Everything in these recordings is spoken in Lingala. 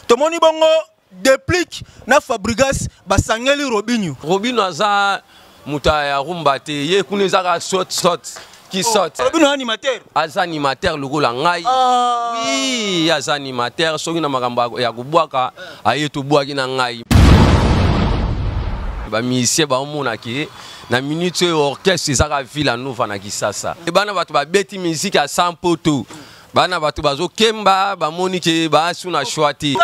Tomoni bongo Deplick na Fabrigas basangeli Robinho. Robinho aza moto ya rumba te, ye kuna eza kaka sot sot qui oh, saute. Robinho animateur. Aza animateur lokola ngai. Ah. Oui, aza animateur soki na makambo ya kobwaka aye tobwaki na ngai. Ba musiciens baomona ke na minute oyo orchestre ezaka Villa Nova na Kisasa. Bana bato babeti musique ya sans poto. Bana bato bazokemba bamoni ke baasu na choix te.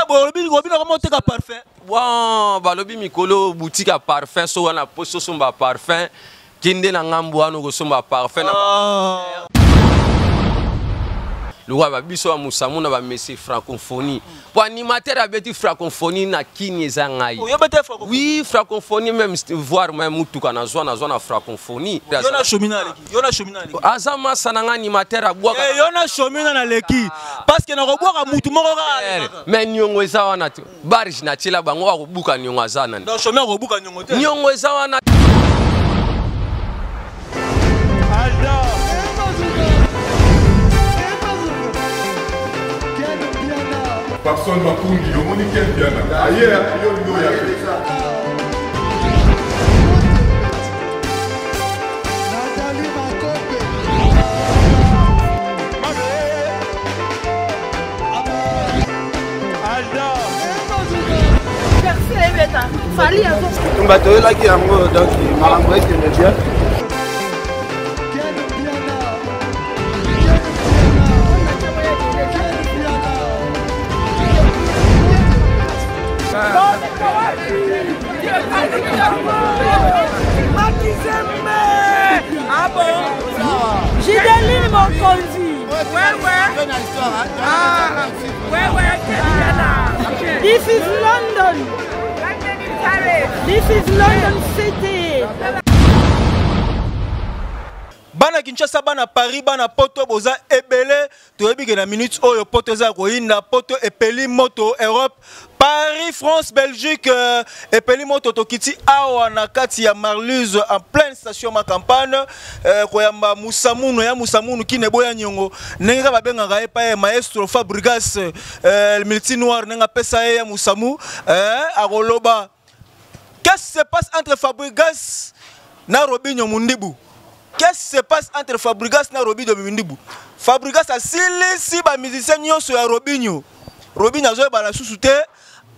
Oteka parfum. Bon, balobi mikolo boutique ya parfum so wana poso somba parfum kende na ngambo wana okosomba parfum na ah. lokola babiso ya mosamu na bamese francophonie po animateur abeti francophonie na kini eza ngai oui francophonie même voir même mutuka nazwa nazwa na francophonie aza masa na ngai animateur abwaka eh, yo na shomina naleki parce que nakobwaka mutu moko kaka eh, mais niongo eza wana te barge natiela bango akobuka niongo aza nani niongo eza wana. Papson Makungi, omoni Ken Mpiana aye yo olingi oya te. Tumba toyelaki yango donc makambo ekende bien. Gideline Mokonzi. Ouais, ouais. Ah, ouais, ouais, This is London. This is London City. Bana Kinshasa, bana Paris, bana Poto, boza ebele, toyebi ke na minute oyo Poto eza koyinda, Poto epeli moto, Europe, Paris, France, Belgique, euh, epeli moto tokiti awa na kati ya Marluse en pleine station ma campagne, euh, koyamba Musamunu ya Musamunu kine boya nyongo, ndenge kaka babengaka ye pa maestro Fabregas, euh, multi noir ndenge apesa ye ya Musamu, euh, akoloba qu'est-ce qui se passe entre Fabregas na Robinho Mundibu? Qu'est-ce qui se passe entre Fabregas na Robinho Mundibu? Fabregas asilisi ba musiciens nyonso ya Robinho. Robinho azoyeba lisusu te,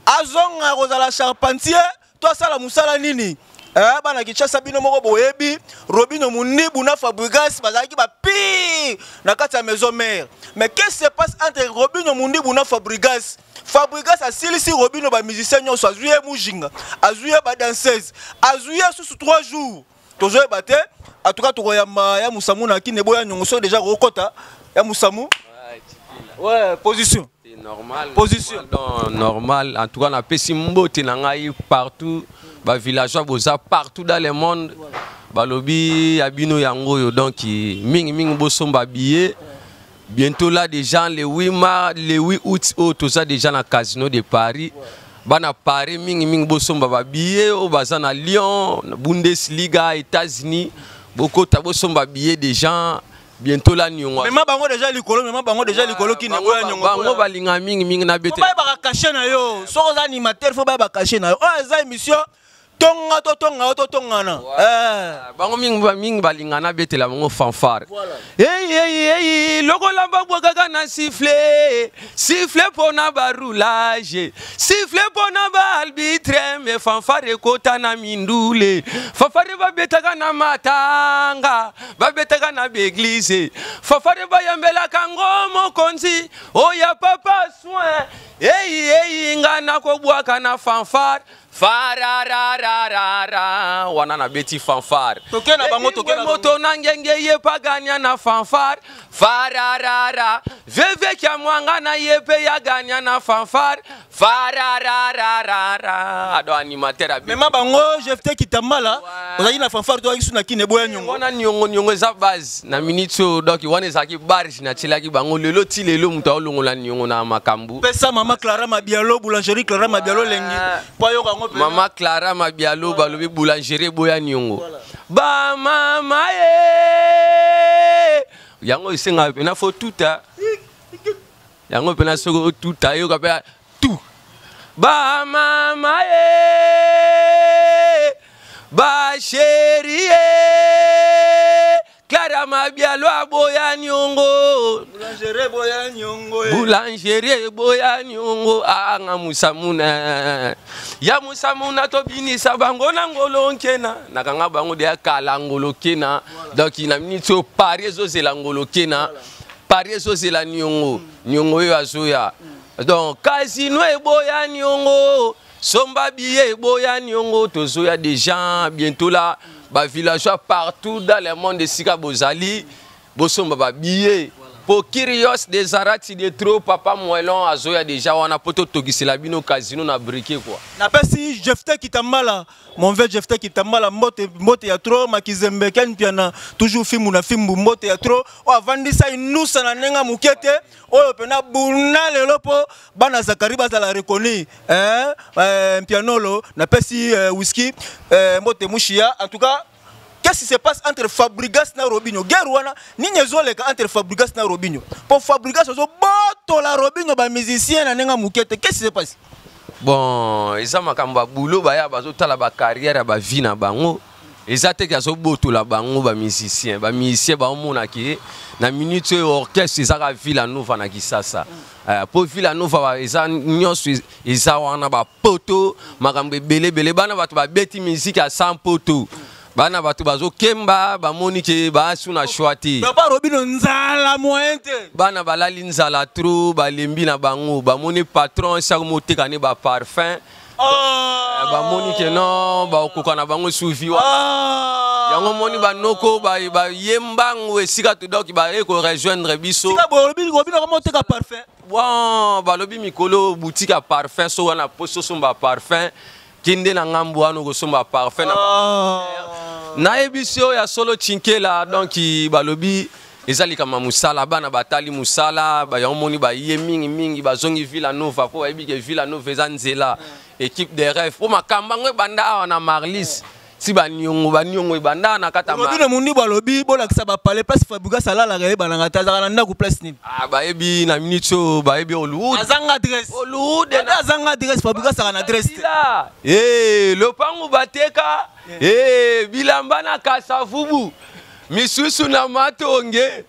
azonga kozala charpentier to asala mosala nini? Eh, bana Kinshasa bino moko boyebi Robinho Mundibu na Fabregas bazalaki ba pire na kati ya maison mère. Mais qu'est-ce qui se passe entre Robinho Mundibu na Fabregas? Fabregas asilisi Robinho ba musiciens nyonso, azwi ye mujinga, azwi ye ba danseuse, azwi ye susu 3 jours. Tozoyeba te, en tout cas tokoyamba ya Musamu na kine boya nyongo so déjà kokota ya Musamu. Ouais, position. C'est normal. Position. Non, normal. En tout cas, na pesi mbote na ngai partout, ba villageois boza partout dans le monde. Balobi ya bino yango yo donc mingi mingi bosomba billet. Bientôt là déjà le 8 mars, le 8 août oh toza déjà na casino de Paris. Bana Paris mingi mingi bosomba ba billet oh baza na Lyon, na Bundesliga, États-Unis. Bokota bosomba billet déjà. Bientôt là nyongo. Mema bango déjà likolo, mema bango déjà likolo ki ne boya nyongo. Bango balinga mingi mingi na bete. Faut ba cacher na yo. Soko za animateur faut ba cacher na yo. Oh eza émission tonga to tonga to tongana. Eh. Bango mingi ba mingi balinga na betela bango fanfare. Hey hey hey lokola babwakaka na sifflet, sifflet pona ba roulage, sifflet pona ba arbitre, mais fanfare ekota na mindule. Fanfare babetaka na matanga, babetaka na ba église. Fanfare bayambelaka ngo mokonzi, oya papa soin. Hey hey nga nakobwaka na fanfare. Fararararara wana na beti fanfare. Toke na bango, toke na bango. Moto na ngenge ye paganya na fanfare. Fararara veve kya mwanga na ye pe ya ganya na fanfare. Fararararara ado animateur abi. Mema bango jefte kitambala. Ozali na fanfare to akisu na kine boya nyongo. Wana nyongo nyongo eza base na minute oyo donc wana ezalaki barge na tielaki bango lelo ti lelo moto aolongola nyongo na makambo. Pesa mama Clara Mabialo boulangerie Clara Mabialo lengi. Po ayoka yango pe. Mama Clara Mabialo balobi boulangerie boya nyongo. Ba mama ye. Yango esenga pena fo tuta. Yango pena soko tuta yoka pe tout. Bamama ye, basheri ye, Clara Mabialo aboya niongo, Boulangerie boya niongo eh. Boulangerie eboya niongo, anga musamuna ya musamuna tobinisa bango na ngolo nkena nakanga bango deya kala ngolo kena. Donc na miniti oyo Paris ezozela ngolo kena, Paris ezozela niongo, niongo oyo azoya. Donc casino eboya niongo, somba billet eboya niongo, tozoya déjà bientôt là, ba villageois partout dans le monde esika bozali bosomba ba billet. Po Kyrios des Arati de trop papa Moelon azoya déjà wana po totokisela bino casino na briquet quoi. Napesi Jefte Kitambala, mon vieux Jefte Kitambala, mbote mbote ya trop Makizembe Ken Piana toujours fimbu na fimbu mbote ya trop. O avandisa inusa na nenga mukete oyo pena buna lelo po bana Zakari bazala reconnu hein, Mpianolo napesi whisky mbote mushia. En tout cas, qu'est-ce qui se passe entre Fabregas na Robinho? Guerre wana nini ezoleka entre Fabregas na Robinho? Po Fabregas ozo botola Robinho ba musicien na nenga mukete. Qu'est-ce qui se passe? Bon, eza makambo ya boulot baya bazotala ba carrière ya ba vie na bango. Eza te ke azobotola bango ba musicien, ba musicien baomona ke na minute oyo orchestre ezaka Villa Nova na Kisasa. Po Villa Nova eza nyonso eza wana ba poto makambo ebele ebele, bana bato babeti musique ya sans poto, bana bato bazokemba bamoni ke basu na choix te. Papa Robinho nzala moyen te. Bana balali nzala trop, balembi na bango, bamoni patron chaque moteka ne ba parfum. Bamoni ke non, bakokoka na bango suivi wana. Yango moni banoko ba yembango esika to donc ba ko rejoindre biso. Sika bo Robinho, Robinho kama oteka parfum. Bon, balobi mikolo boutique ya parfum so wana poso somba parfum. Kende na ngambu wana okosomba parfum na nayebi so ya solo chinkela. Donc balobi eza likambo ya mosala, bana batali mosala, yango moni baye mingi mingi bazongi Villa Nova po bayebi ke Villa Nova eza nzela équipe de rêve po makambo yango ebanda awa na Marlis ti baniongo baniongo ebanda na kati ya Robinho Mundibu alobi bolakisa ba palais place Fabregas alalaka yebanaka te, azalaka na ndako place nini? Ah, bayebi na minute oyo bayebi Hollywood. Azanga adresse. Hollywood na azanga adresse, Fabregas azalaka na adresse te. Eh, lopangu bateka, eh, bilamba na Kasavubu, misusu na matonge.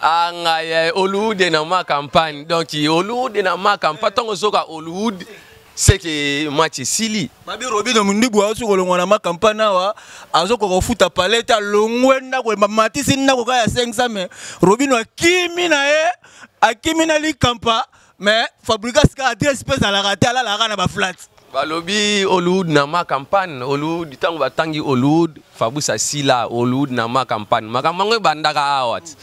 Anga ya Hollywood na ma campagne. Donc Hollywood na ma campagne tongo zoka Hollywood c'est que match esili. Babi Robinho Mundibu azo kolongwa na ma campagne awa, azo kofuta palette alongwe ndako matisi ndako kaka ya 500 mais Robinho akimi na ye, akimi na likampa mais Fabregas ka adresse pe ezalaka te, alalaka na ba flat. Balobi Hollywood na ma campagne, Hollywood tango batangi Hollywood, Fabrice asila Hollywood na ma campagne. Makambo yango ebandaka awa ti.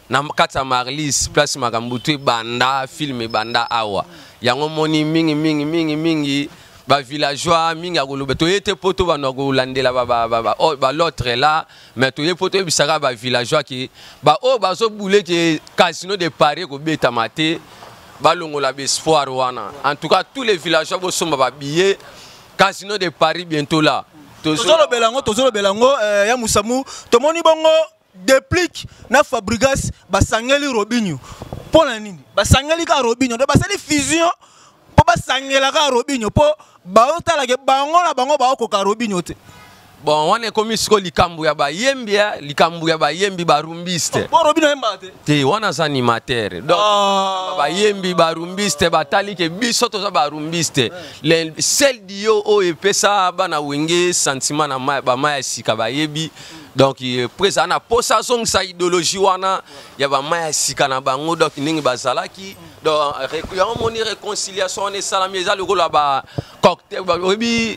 Na kati ya Marlis, place makambo tu ebanda, film ebanda awa. Yango moni mingi mingi mingi mingi ba villageois mingi ya koloba toye te poto bando kolandela ba, ba, ba, ba, oh, ba l'autre là, mais toye poto ebisaka ba villageois ki ba oyo bazo boule ke casino de Paris kobetama te, balongola ba espoir wana. En tout cas tous les villageois bosomba ba billets casino de Paris bientôt là. Tozolobela yango, tozolobela yango, ya Musamu tomoni bongo Déplique na Fabregas basangeli Robinho. Pona nini? Basangeli ka Robinho, donc basali fusion po basangela ka Robinho po baotala ke bango na bango baokoka Robinho te. Bon, wana ekomi siko likambo ya bayembi, ya, likambo ya bayembi barumbiste. Bon, Robinho yemba te. Te, wana aza animateur. Donc, bayembi barumbiste batali ke biso toza barumbiste. Le seul dio oyo epesa bana wenge sentiment na ba ma ya sika bayebi. Donc, presa na posa zongisa idéologie wana ya ba ma ya sika na bango, donc ndenge bazalaki. Donc, yango moni réconciliation wana esalami, eza lokola ba cocktail, ba, oyebi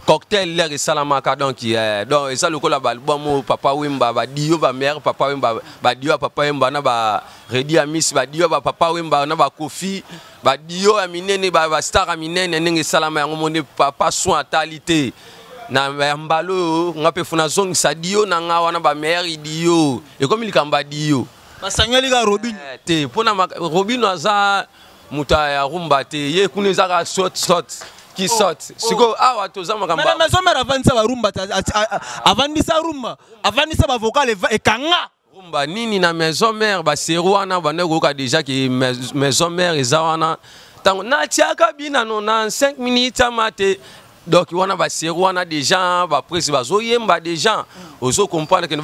cocktail l'air esalamaka. Donc, donc eza lokola ba album oyo Papa Wemba, ba dio ba mère Papa Wemba, ba dio ya Papa Wemba na ba Reddy Amis, ba dio ba Papa Wemba na ba Kofi, ba dio ya minene, ba star ya minene ndenge esalama. Yango moni Papa soin atali te na ya mbala oyo nga mpe funa zongisa dio na nga wana ba meilleur dio ekomi likambo ya dio. Basangeli ka Robinho. Te, mpona Robinho aza moto ya rumba te, ye kuna ezaka sot sot ki sot. Sikoyo awa toza makambo Mais na maison mère avandisa ba rumba te, avandisa rumba, avandisa ba vocal ekanga. Rumba nini na maison mère, ba seru wana banda koyoka déjà ke maison mère eza wana. Ntango natiaka binano na 5 minutes ama te. Donc wana baseri wana déjà, baprese bazoyemba déjà, ozo comprendre ke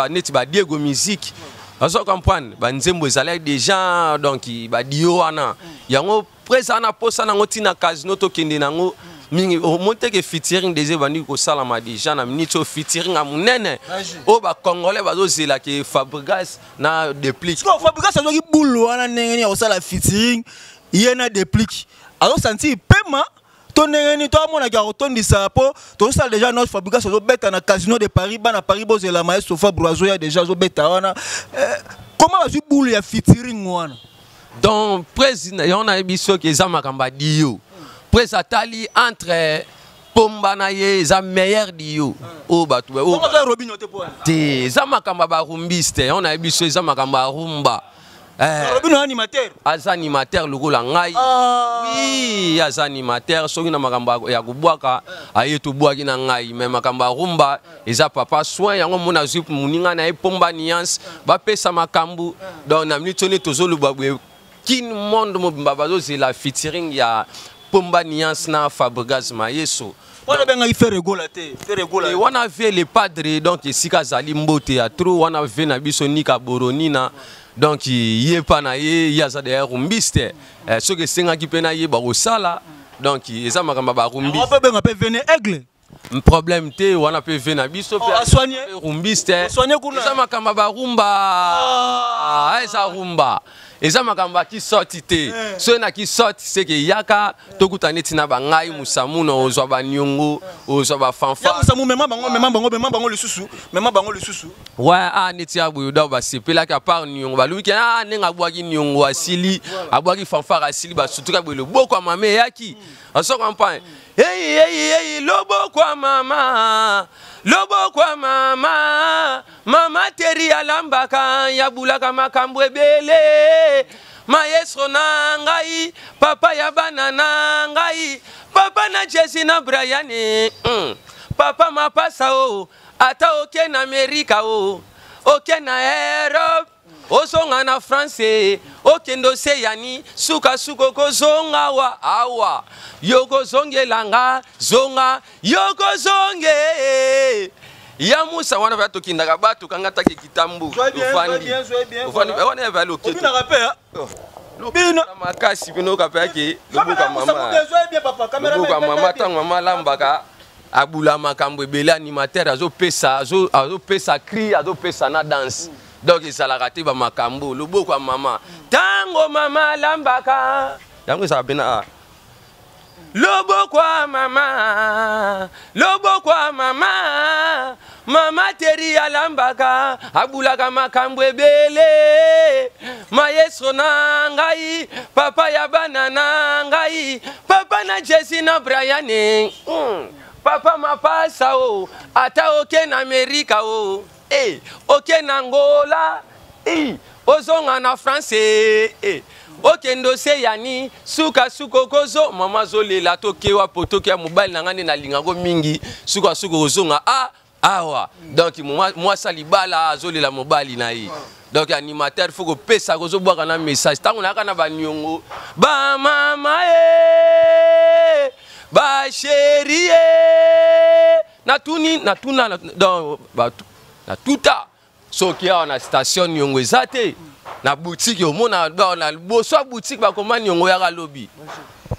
neti badiego musique, bazo comprendre banzembo ezalaki déjà. Donc badio wana yango prese wana posa nango ntina casino tokende nango mingi. Omoni teke featuring déjà ebandi kosalama déjà na minute oyo, featuring ya monene oyo bacongolais bazozela ke Fabrigas na Déplique. Sikoyo Fabrigas azwaki bulu wana ndenge nini ya kosala featuring ye na Déplique? Azosanti pema to ndenge nini to amonaki akotondisa? Mpo tozosala déjà notre Fabrigas azobeta na Casino de Paris. Bana Paris, bozela maestro Fabro azoya déjà, azobeta wana. Comment bazwi bulu ya featuring wana? Donc président yango nayebi soki eza makambo ya dio. Prese atali entre Pomba na ye, eza meilleur dio oyo bato oyo Bongo aza Robino te mpo wana? Te, eza makambo ya barumbiste. Yango nayebi so eza makambo ya rumba. Robino animateur. Aza animateur lokola ngai. Oui, aza animateur. Soki na makambo ya kobwaka, aye tobwaki na ngai, mais makambo ya rumba eza papa soin. Yango mona azwi moninga na ye Pomba Nuance, bapesa makambo. Donc na minute oyo tozoloba boye, kin monde mobimba bazozela featuring ya Pomba Nuance na Fabrigas Mayeso. Wana obengaki Ferre Gola te? Ferre Gola. E wana ve le padre, donc esika azali, mbote ya tro wana ve na biso Nika Boronina. Donc ye mpa na ye, ye aza derrière rumbiste. Soki esengaki mpe na ye bakosala. Donc eza makambo ya barumbiste. Mpe benga mpe vene Aigle. Problème te, wana mpe ve na biso mpe. Oh, asoigne. Rumbiste. Asoigne kuna. Eza makambo ya barumba. Ah, eza rumba, eza makambo ya kisoti te. Soki na kisoti seke yaka tokuta neti na bangai musamuna, ozwa baniongo, ozwa Ya bafanfare. Musamu, mema bango, mema bango, mema bango lisusu, mema bango lisusu. Ouais, ah, neti ya boye donc basepelaki. À part niongo, balobiki ah, ndenge abwaki niongo asili, abwaki fanfare asili, basutuka boye loboko ya mama eyaki, ozo comprendre. Ei ei ei, loboko ya mama, loboko ya mama, mama Teri alambaka, yabulaka makambo ebele. Maestro na ngai, papa ya bana na ngai, papa na Jesi na Brian, Papa mapasa o, ata oke na Amerika o, oke na Europe, ozonga na France, okende oseyani, sukasuka okozonga wa awa, yokozongelanga, zonga yokozonge ya musa wana baya tokendaka bato kanga take kitambo. Sois bien, sois bien, sois bien, voilà. Wana ya loketo. Obinaka mpe, ah? Bino. Makasi bino okape ake loboka mama, loboka mama. Ntango mama alambaka, abula makambo ebele. Animateur azopesa, azopesa cri, azopesa na danse. Donc ezalaka te bamakambo loboko ya mama. Ntango mama alambaka, yango ezalaka mpena loboko ya mama, loboko ya mama, mama Teri alambaka, abulaka makambo ebele. Maestro na ngai, papa ya bana na ngai, papa na Jesi na Brian, Papa mapasa o, ata oke na Amerika o, eh, oke na Angola, eh, ozonga na France, eh, okende oseyani, sukasuka okozo mama azolela tokewa po tokeya mobali na ngai nde nalingako mingi. Sukasuka okozonga a awa. Donc mwasi ya libala azolela mobali na ye. Donc animateur faut kopesa, kozobwaka na message. Ntango nayaka na baniongo, bamama e, bachérie e, natuni, natuna donc natuta soki awa na station niongo eza te. Na boutique omona na liboso ya boutique bakoma niongo yaka lobi.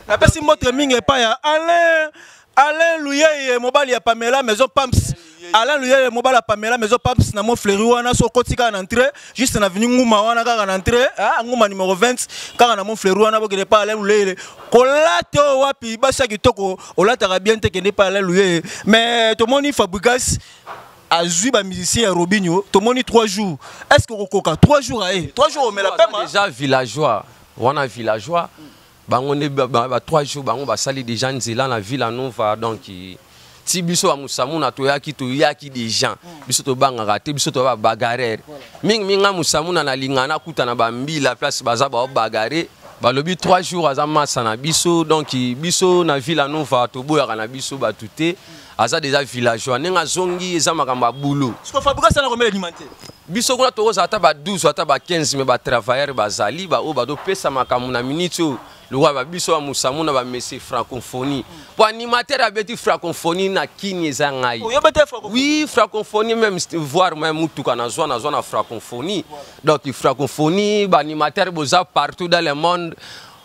Napesi mbote mingi epai ya Alain, Alain Luyeye, mobali ya Pamela, Maison Pams. Alain Luyeye, mobali ya Pamela, Maison Pams na Mont Fleuri wana. So okoti kaka na entrée, juste na avenue Nguma wana, kaka na entrée, ah, Nguma numéro 20, kaka na Mont Fleuri wana, bokende pa Alain Luyeye. Kolata oyo wapi basi ya kitoko olataka bien te, kende pa Alain Luyeye. Mais tomoni Fabrigas azwi bamusicien ya Robinio, tomoni 3 jours. Est ce que okokoka 3 jours aye 3 jours omela pema? Déjà villageois wana, villageois bango nde ba 3 jours bango basali déjà nzela na Villa Nova. Donc ti biso bamusamuna toyaki, toyaki déjà. Biso tobangaka te, biso toya babagarreur mingimingi. Nga musamuna nalinga nakuta na bambila place baza baobagarre. Balobi 3 jours aza masa na biso. Donc biso na Villa Nova toboyaka na biso bato te. Aza déjà villageois, ndenge azongi eza makambo ya boulot. Siko Fabregas ana combien d'animateur? Biso kuna tokozala ata ba 12 ata ba 15, mais batravailleur bazali baoyo bazopesa makambo na minute oyo, lokola babiso ya Musamu na bamese francophonie, po animateur abeti francophonie na Kini eza ngai. Oyoba te franco? Oui, francophonie même, voire même mutuka nazwa na francophonie. Donc francophonie, baanimateur boza partout dans le monde.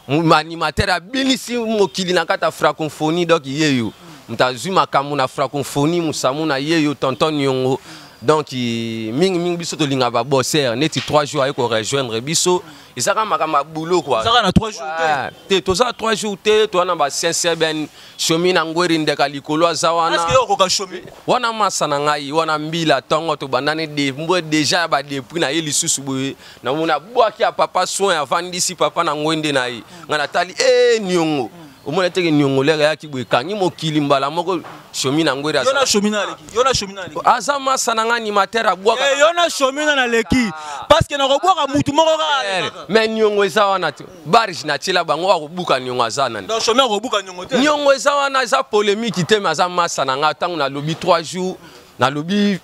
Animateur abinisi mokili na kati ya francophonie. Donc ye yo moto azwi makambo na francophonie, Musamu na ye yo, tonton Niongo. Donc mingimingi biso tolinga babosser neti 3 jours aye korejoindre biso, ezaka makambo ya boulot quoi. Ezaka na 3 jours te? Ouais, te, toza na 3 jours te, toza na basiense ben Shomi na Ngweri ndeka likolo aza wana. Est-ce que yo okoka Shomi? Wana masa na ngai wana mbila ntongo tobandani de mbwe déjà ya badepui na ye lisusu boye, namoni abwaki ya papa soin, avandisi papa na ngwende na ye. Ngai natali e niongo, omona teke niongo lere ayaki boye, ekangi mokili mbala moko. Shomi na Ngweri. Yo na Shomi na aleki, yo na Shomi na aleki? Aza masa na ngai, animateur abwaka. Eh, yo na Shomi na naleki, parce que nakobwaka mutu moko kaka alekaka. Mais niongo eza wana te, barge natiela bango akobuka niongo aza nani? Donc Shomi akobuka niongo te? Niongo eza wana, eza polémique te, mais aza masa na ngai. Ntango nalobi 3 jours, nalobi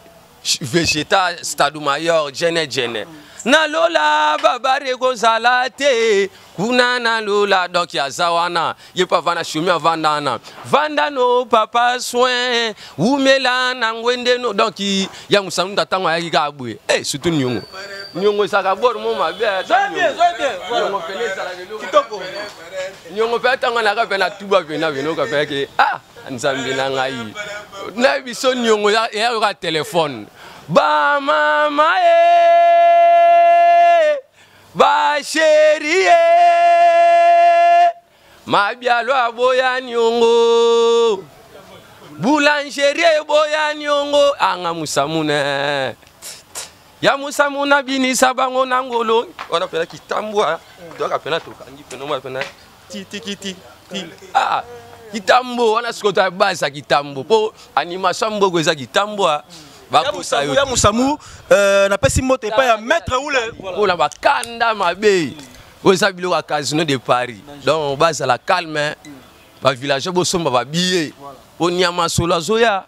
Vegeta Stade Mayor jene jene nalola babare kozala te kuna nalola. Donc aza wana, ye mpe avanda, Shomi avanda wana, vanda no papa soin wumela na ngwende no. Donc ya Mosandu ntango ayaki kaka boye, eh, surtout niongo, niongo ezalaka bor mo mabe ata. Très bien, très bien, voilà. Niongo pene ezalaka eloko. Kitoko. Niongo mpe ntango naka mpe natuba pena pena oka mpe ke ah, Nzambe na ngai, na biso niongo eya yoka telefone, bamama e basheri e mabialo aboya niongo, boulangerie eboya niongo, anga Musamune ya Musamu nabinisa bango na ngolo wana mpena kitambwa, toyaka mpena tokangi mpena omona mpena titikiti ti ah kitambo wana. Sikoyo toya base ya kitambo mpo animation ya mboko eza kitambo. Ya Bakosa Musamu yo. Ya Musamu, napesi mbote epai ya maître Ule. Voilà. Mpona bakanda mabe oyo eza biloko ya Casino de Paris. Donc bazala calme, bavillageois bosomba babillet po nyama solo azoya.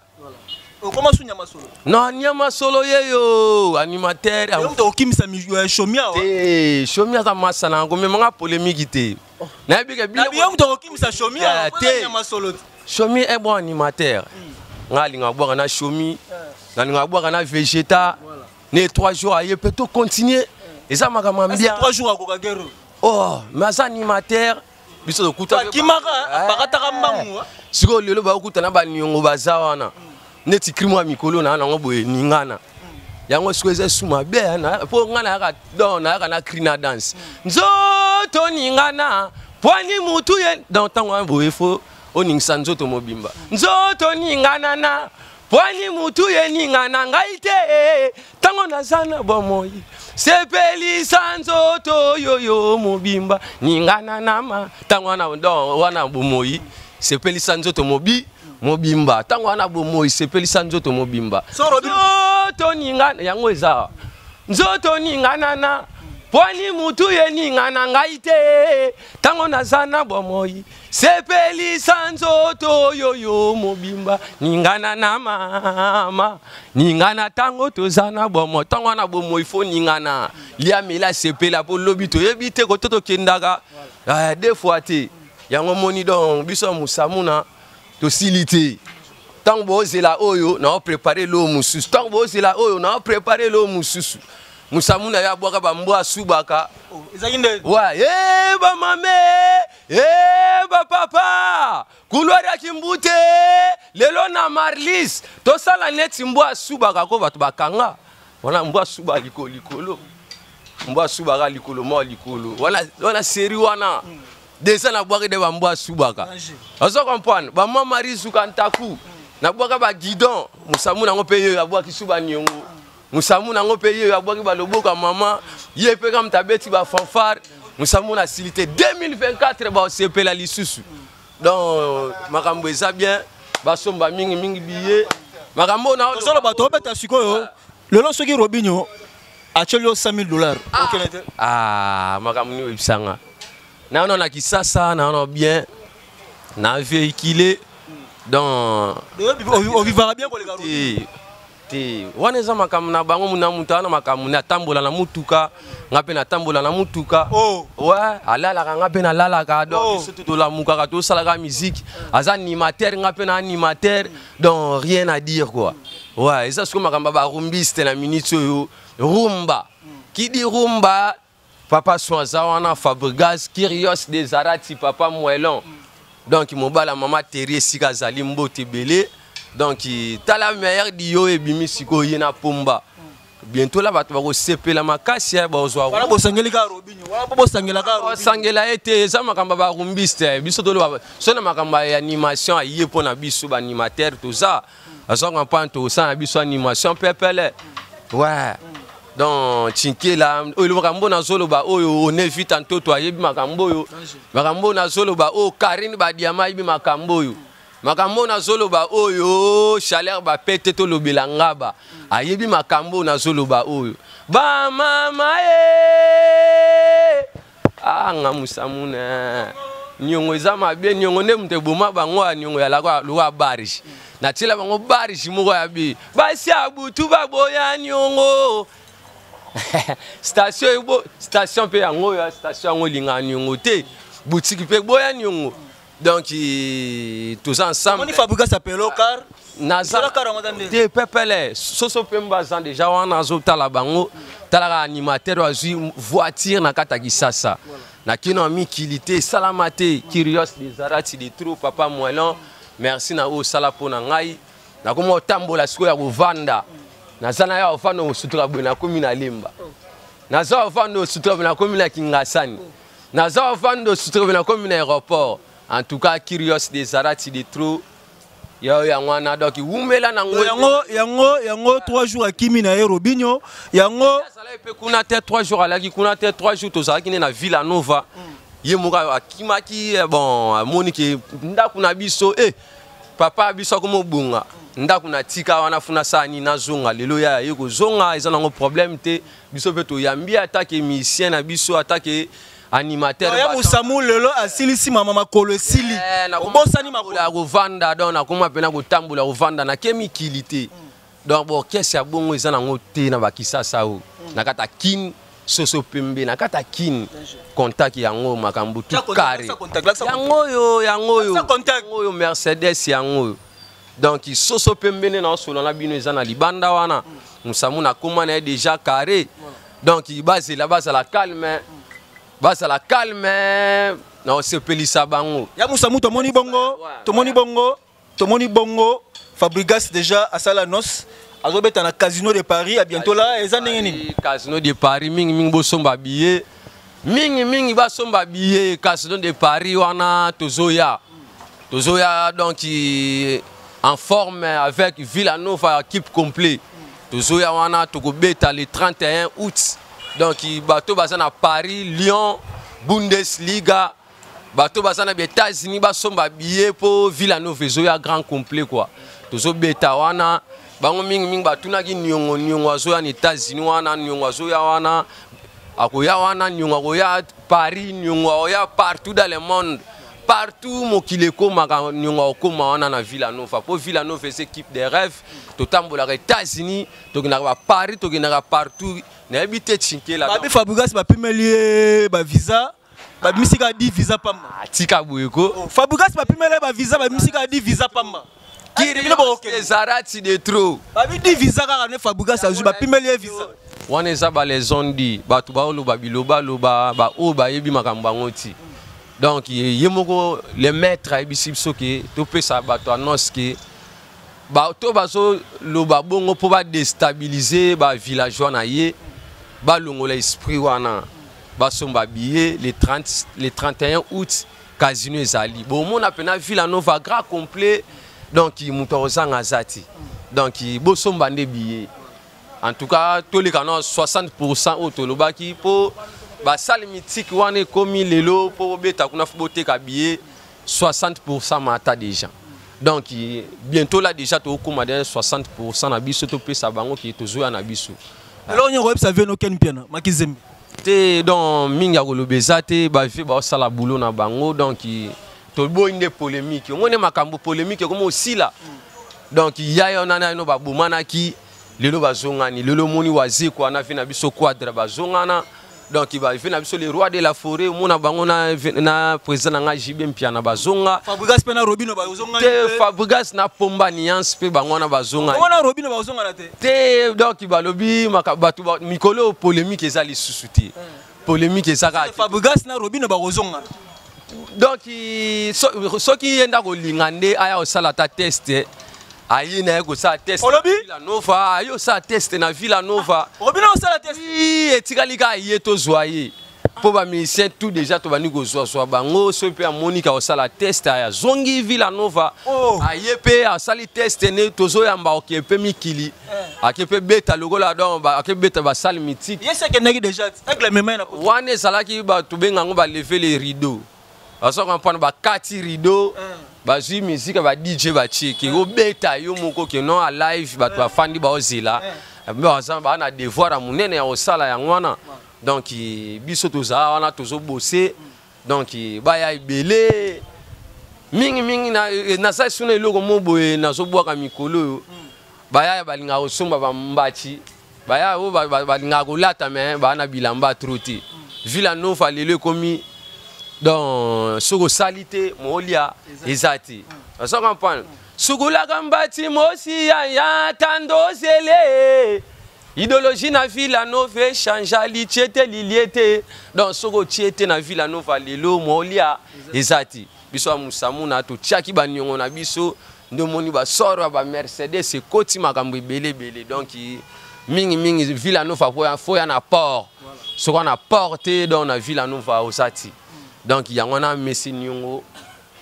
Okoma su nyama solo? Non, nyama solo ye yo animateur. Yo moto okimisa Shomi awa? Te, Shomi aza masa na yango, memanga polémique te, nayebi ke Na yo moto okimisa Shomi awa? Ya, Po te. eza nyama solo te. Shomi est bon animateur. Nga alinga bwaka na Shomi, nalinga bwaka na Vegeta ne 3 jours aye mpe tocontinue, eza makambo ya bien. 3 jours akoka guerre? Oh, mais aza animateur, biso tokuta. Akimaka, apakataka mbangu. Sikoyo lelo bakokutana baniongo baza wana neti crime ya mikolo na nango boye ningana yango. Sikoyo eza esu mabe mpo ngai nayaka, donc nayaka na cri na danse, nzoto ningana pwani mutu ye. Donc ntango wana boye fo oningisa nzoto mobimba, nzoto ningana na pwani mutu ye, ningana ngai te ntango naza na bomoi, sepelisa nzoto yoyo mobimba, ningana nama ntango wana. Donc wana bomoi, sepelisa nzoto mobimba, ntango wana bomoi, sepelisa nzoto mobimba. So, Nzoto ningana yango eza nzoto ningana na pwani mutu ye, ningana ngai te ntango naza na bomoi, sepelisa nzoto yoyo mobimba, ningana na mama, ningana ntango toza na bomoi. Ntango wana bomoi fo ningana, liamela, sepela mpo lobi toyebi te koto tokendaka. Ah, deux fois te yango moni. Donc biso ya Musamuna tosili te. Ntango bozela oyo naoprépare loo mosusu, ntango bozela oyo naoprépare loo mosusu, Musamuna ye abwaka bambwa asubaka. Ezalaki nde? Wa e bamame e bapapa, couloir ya Kimbute lelo na Marlis tosala neti mbwa asubaka ko bato bakanga wana, mbwa asubaka likolo likolo, mbwa asubaka likolo mwa likolo wana, wana série wana déjà nabwaki nde bambwa asubaka. Ozo comprendre, bamwa Marie Zuka ntaku nabwaka baguidon, Musamu nango mpe ye abwaki su baniongo, Musamu nango mpe ye abwaki baloboko ya mama, ye mpe kaka moto abeti bafanfare. Musamu na asili te, 2024 baosepela lisusu. Donc makambo eza bien, basomba mingimingi billet, makambo na Tozoloba, tobeta sikoyo lelo, soki Robinio atieli yo 100 000 $, okende te? Ah, makambo nini oyebisanga nano na Kisasa nano bien na véhicule. Donc ovivaka bien koleka. Te te, wana eza makambo na bango. Na moto wana, makambo ne atambola na mutuka, nga mpe natambola na mutuka. Oh. Ouais, alalaka, nga mpe nalalaka. Donc Oh. biso to tolamukaka, tosalaka musique. Aza animateur, nga mpe na animateur, donc rien à dire quoi. Ouais, eza sikoyo makambo ya barumbiste na minute oyo. Rumba kidi rumba, papa so aza wana, Fabrigas Kirios des Arati, papa Moelon, donc mobala mama Teri esika azali, mbote ebele. Donc tala meilleur dio ebimi sikoyo, ye na Pomba. Bientôt la bato bakosepela makasi ya bazwa. Wana bosangeli kaka Robinho wana, mpo bosangela kaka Robinho. Osangela ye te, eza makambo ya barumbiste. Biso toloba so na makambo ya animation, aye mpo na biso baanimateur toza aza comprendre, tosala na biso animation pepele. Ouais, donc Chinkela oyo, makambo nazoloba oyo, onevita ntoto ayebi makambo oyo, makambo oyo nazoloba oyo, Karine Badiama ayebi makambo oyo, makambo oyo nazoloba oyo, Chaleur Bapete tolobela ngaba ayebi makambo oyo nazoloba oyo, bamama ye anga musamuna. Niongo eza mabe, niongo nde moto eboma bango. Ya niongo yalaka lokola barge, natiela bango barge moko ya be basi ya butu baboya niongo. Station ebo station mpe yango oyo, station yango elingaka niongo te, boutique mpe eboya niongo. Donc toza ensemble. Omoni Fabrigas apelo car. Naza Ezala car yango eza ndenge. Te, pepele soso mpe mbaza déjà wana azotala bango. Talaka animateur oyo azwi voiture na kati ya Kisasa, nakino ya mikili te, esalama te. Curios des Arati de trop, papa Moelon, merci na oyo osala mpo na ngai. Nakoma kotambola sikoyo ya kovanda, naza na ya kovanda kosutuka boye, nakomi na Lemba, naza kovanda kosutuka boye, nakomi na Kingasani, naza kovanda kosutuka boye, nakomi na aéroport. En tout cas, Curios des Arati de trop, yo yango wana. Donc wumela nango. Yango 3 jours akimi na ye Robinho yango. Azalaki mpe kuna te 3 jours, alaki kuna te 3 jours. Tozalaki nde na Villa Nova. Ye moko akimaki. Bon, amoni ke ndako na biso, papa biso akoma obonga ndako na tika wana, funa sala nini, nazonga lelo. Ya ye kozonga eza nango problème te. Biso mpe toyambi atake musicien na biso, atake animateur. Ya Musamu lelo asilisi mama makolo esili. Obosani makolo. Ya kovanda, donc nakoma mpena kotambola, kovanda nake mikili te. Donc baorchestre ya bongo eza nango te na bakisasa oyo, na kati ya Kine, soso pembe na kati ya Kine, contact yango makambo Tia tout contact, carré. lakisa contact, lakisa. Yango oyo, yango oyo. Lakisa contact. Yango oyo, Mercedes yango oyo. Donc soso pembe nde naosola na bino, eza na libanda wana. Mosamu nakóma na ye déjà carré. Donc bazela, bazala calme, bazala calme, na osepelisa bango. Ya Musamu, tomoni bongo. Tomoni bongo, tomoni bongo Fabrigas déjà asala nos azobeta na Casino de Paris. À bientôt là, eza ndenge nini? Casino de Paris, mingimingi bosomba billet, mingimingi basomba billet. Casino de Paris wana tozoya, tozoya donc en forme avec Villanova, équipe complet. Tozoya wana, tokobeta le 31 août. Donc bato baza na Paris, Lyon, Bundesliga, bato baza na baÉtats-Unis, basomba billet mpo Villanova ezoya grand complet quoi. Tozobeta wana. Bango mingimingi batunaki niongo, niongo azoya na États-Unis wana, niongo azoya wana, akoya wana, niongo akoya Paris, niongo akoya partout dans le monde, partout mokili ekomaka, niongo akokóma wana na Villanova, mpo Villanova eza équipe de rêve. Totambolaka États-Unis, tokendaka baParis, tokendaka partout, nayebi te Chinkela. Babi Fabrigas bapimeli ye bavisa, babimisi kaka 10 visa pamba. Atika boye ko. Fabrigas bapimeli ye bavisa, babimisi kaka 10 visa pamba. Bino bokokende. Ezarati de trop. Babi 10 visa kaka ne Fabrigas azwi, bapimeli ye visa. Wana eza balezondi, bato baoloba bilobaloba, baoyo bayebi makambo yango ti. Donc ye moko le maître ayebisi biso ke topesa bato annonce ke bato bazoloba bongo mpo badéstabiliser bavillageois na ye, balongola esprit wana, basomba billet le 30, le 31 août, casino ezali. Bomona mpena Villa Nova grand complet. Donc moto akozanga aza te. Donc bosomba nde billet. En tout cas toleka na 60 oyo tolobaki, mpo basale mythique wana ekomi lelo mpo bobeta kuna, fo boteka billet 60 mata déjà. Donc bientôt là déjà tokóma de 60 na biso, topesa bango ke tozoya na biso. Eloko nyonso koyebisa vieux Ken Mpiana Makizembe? Te, donc mingi ya koloba eza te. Bavie baosala boulot na bango. Donc Toboyi nde polémique. Omoni makambo polémique ekoma osila. Donc ya yo na nano babomanaki, lelo bazongani. Lelo omoni Wazekwa na vi na biso Quadra bazongana. Donc bavi na biso le roi de la forêt, omona bango na président na nga JB Mpiana bazonga. Fabregas mpe na Robino bazongani. Te, Fabregas na Pomba Niance mpe bango wana bazongani. Wana Robino bazongana te. Te, donc balobi bato mikolo polémique eza lisusu te. Polémique eza kaka te. Fabregas na Robino bakozongana. Donc soki ye nda kolinga nde aya kosala ata test, aye na ye kosala test. Olobi? Villa Nova, aye kosala test na Villa Nova. Robino osala test. Etikali kaka ye, tozwa ye mpo bamusicien tout déjà tobandi kozwazwa bango. Soki mpe amoni ka kosala test, azongi Villa Nova. Oh. Aye mpe asali test ne, tozoyamba, oke mpe mikili, ake mpe beta lokola, donc ake beta basale mythique. Ye se akendaki déjà, Aigle mema ye na poto. Wana ezalaki bato benga yango balever le rideau, bazo comprendre, bakati rideau, bazwi musique ba DJ batie ke obeta yo moko ke non, a live, bato bafandi baozela, baza baa na devoir ya monene ya kosala yango wana. Donc biso tozala wana, tozobose. Donc baya ebele mingimingi. Naza suna eloko mo boye nazobwaka mikolo oyo. Baya balingaka kosomba bambati, baya oyo balingaka kolata, me baa na bilamba trop te. Villa Nova lelo ekomi, donc soki osali te, moolia eza te. Ozo comprendre? Sukulaka mbati mosi ya ya tandozele idéologie na Villa Nova echange, litie te, lilie te. Donc soki otie te na Villa Nova lelo, moolia eza te. Biso ya Musamuna totiaki baniongo na biso nde omoni basoro ya bamercedes ekoti makambo ebele ebele. Donc mingimingi Villa Nova fo ya na port. Soki wana port te, donc na Villa Nova oza ti. Donc yango wana mesi niongo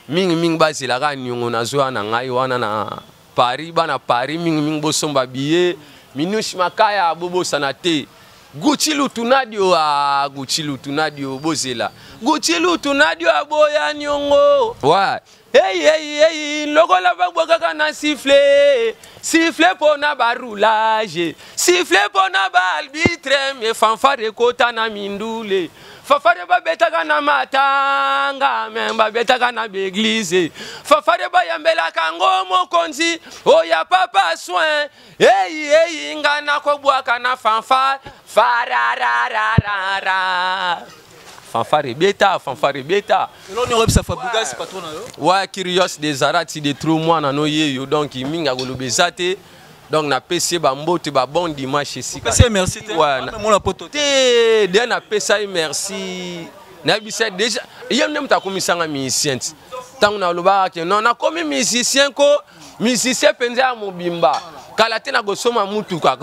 mingimingi, bazelaka niongo nazwa na ngai wana na Paris. Bana Paris mingimingi, bosomba billet. Minushi Makaya, bobosana te. Gucci Lutunadio, ah, Gucci Lutunadio, bozela Gucci Lutunadio aboya niongo. Ouais. Hey, hey, hey, lokola babwakaka na sifflet, sifflet mpona baroulage, sifflet mpona baarbitre, me fanfare ekota na mindule. Fanfare babetaka na matanga, me babetaka na baeglize. Fanfare bayambelaka yango mokonzi oya papa soin. Ei ei, nga nakobwaka na fanfare fararararara, fanfare ebeta, fanfare ebeta. Eloko nini oyebisa Fabregas, patron na yo? Wa Curious des Arati de trop mwana no ye yo. Donc mingi akoloba eza te. Donc napesi ye bambote, babon dimanche esika. Opesi ye merci te? Ouais. Mona poto te. Te, de napesa ye merci, nayebisa ye déjà, ye nde moto akomisanga musicien. Ti ntango nalobaka ke non, nakomi musicien ko musicien mpenza ya mobimba, kala te nakosoma mutuka.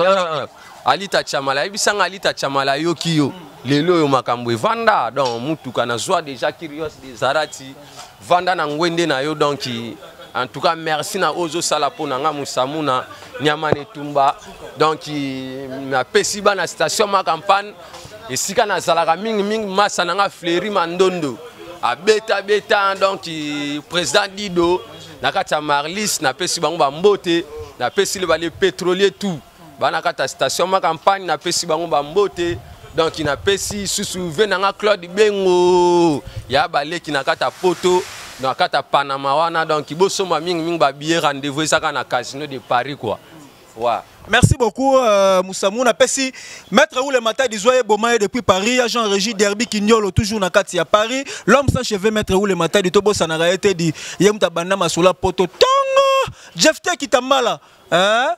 Alita Chamala ayebisanga, Alita Chamala ayoki yo lelo oyo makambo evanda. Donc mutuka nazwa déjà, Curious de Zarati, vanda na ngwende na yo. Donc en tout cas merci na oyo ozosala mpo na nga Musamuna nyama na etumba. Donc napesi bana station ma campagne esika nazalaka mingimingi, masa na nga Fleuri Mandondo abetabeta. Donc président Dido na kati ya Marlis, napesi bango bambote. Napesi le bale pétrolier tout bana kati ya station ma campagne, napesi bango bambote. Donc napesi susu ve na nga Claude Bengo ya baleki na kati ya Poto, na kati ya Panama wana. Donc bosomba mingimingi babillet, rendez-vous ezaka na Casino de Paris quoi, ouais. Merci beaucoup, Moussamou. Napesi Maître Oule Matadi Zoye Bomaye depuis Paris, agent régie Derby Kignolo toujours na kati ya Paris. L'homme sans cheveux, Maître Oule Matadi Tobo Sanara été dit Yemta Banda Masula Poto Tongo Jeff T Kitambala, hein,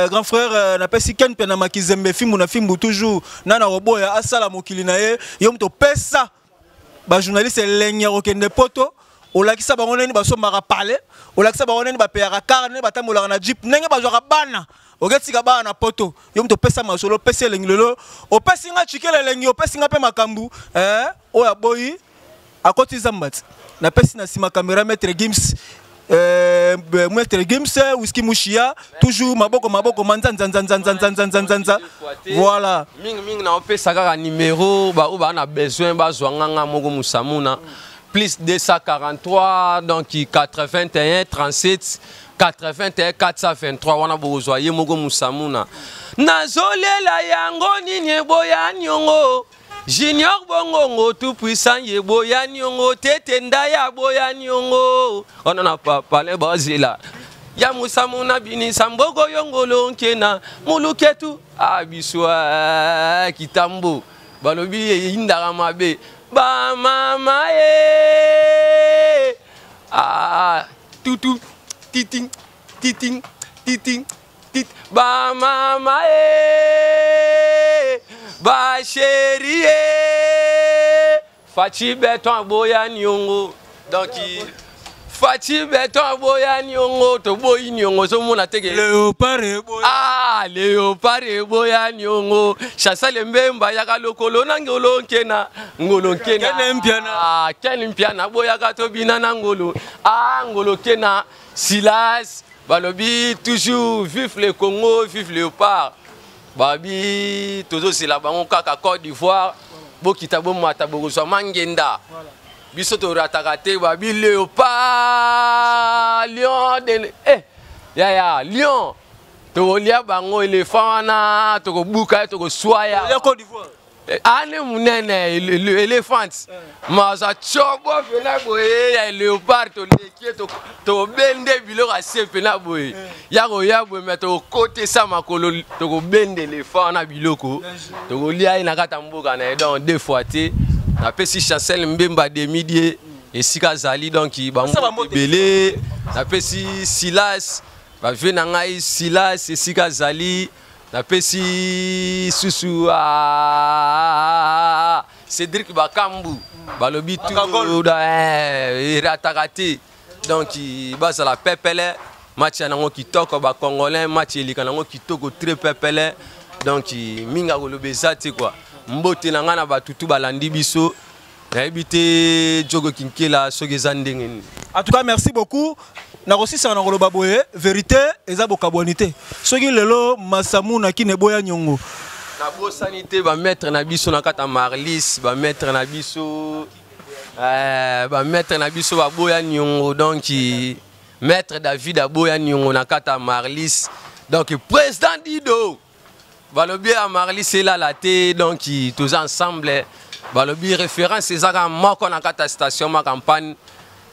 grand frère, napesi Ken Pena Makizembe fimbu na fimbu toujours nana roboya asala mokili na ye yo moto pesa ba journaliste elengi ya kokende poto, olakisa bango ndenge basombaka palais, olakisa bango ndenge bapeyaka car, ndenge batambolaka na jeep, ndenge bazwaka bana, oketika bana na poto. Yo moto opesa masolo, opesi elengi lelo, opesi nga chikela elengi, opesi nga mpe makambo, eh, oyo aboyi akoti zamba ti. Napesi na nsima caméra Maître Gims, Maître Gims, Whisky Mushia, toujours maboko maboko manzanzanzanzanzanzanzanza. Voilà. Mingimingi naopesa kaka numéro baoyo baa na besoin bazwa nganga moko Musamuna, plus 243, donc 81 37 81 423. Wana bokozwa ye moko Musamuna. Nazolela yango nini eboya niongo. Junior Bongongo tout puissant ye boya niongo tete ndaya boya niongo ona na papa le bazela ya musamu na binisa mboko yongolo nkena muluketu ah biso ah, kitambo balobi eyindaka mabe bamama ye ah, tutu titi titi titi titi bamama ye basheri ye Fatshi beton aboya niongo donc Fatshi beton aboya niongo toboyi niongo ozomona te ke Léopard eboya ah léopard eboya niongo Chancel Mbemba yaka lokolo na ngolo nkena ngolo nkena Ken Mpiana. ah Ken Mpiana boyaka tobina na ngolo ah ngolo nkena Silas balobi toujours vive le Congo vive léopard babi tozozela bango kaka Côte d'Ivoire bokita bomata bokozwa mangenda biso torataka te babi léopard lion de eh, yaya lion tokolia bango éléphant wana tokobuka ye tokoswa ya ya Côte d'Ivoire ane munene elephant maza tsobo mpena boye ya léopard toleki ye tokobende biloko ya se mpena boye ya koya boye me tokokotisa makolo tokobende elephant wana biloko tokolia ye na kati ya mboka na ye donc deux fois te napesi chancel mbemba demidie esika azali donc bango ebele napesi silas bavie na ngai silas esika azali napesi susu ah, cédric bakambu balobi erataka te donc bazala pepele match ya nango kitoko bacongolais match eleka nango kitoko très pepele donc mingi akoloba eza te kua mbote na ngai na bato tu balandi biso nayebi te jogo kinkela soki eza ndenge nini. En tout cas merci beaucoup nakosisaka na koloba boye verité eza bokabwani te soki lelo masamu na kine eboya nyongo. Nabosani te bamaître na biso na kati ya marlis bamaître na biso bamaître na biso baboya nyongo donc maître David aboya nyongo na kati ya marlis donc président Dido balobi ya marlis elala te donc toza ensemble balobi référence ezaka moko na kati ya station ma campagne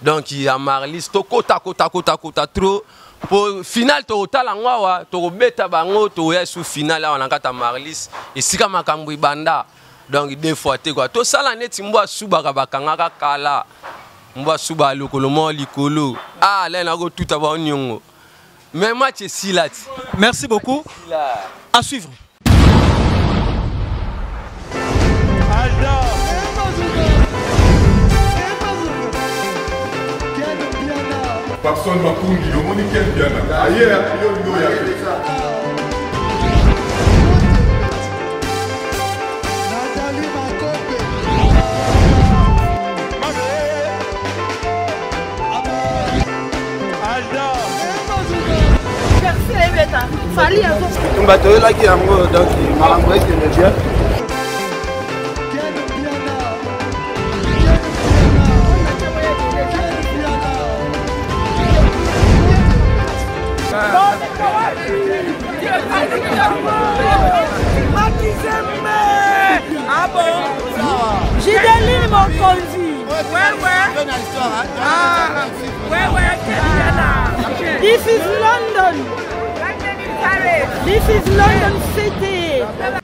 donc ya marlis tokota kota kota kota trop po final tokotala yango awa tokobeta bango tokoya su final awa na kati ya marlis esika makambo ebanda donc deux fois te quoi tosala neti mbwa asubaka bakangaka kala mbwa asubaka lokolo moko likolo ah lene akotuta bango niongo mais match esila ti. Merci beaucoup. À suivre. Papson Makungi, omoni Ken Mpiana aye yo olingi oya te. Bitumba toyelaki yango donc makambo ekende bien. Gideline Mokonzi. Ouais, ouais. Ah, ouais, ouais, This is London. This is London City.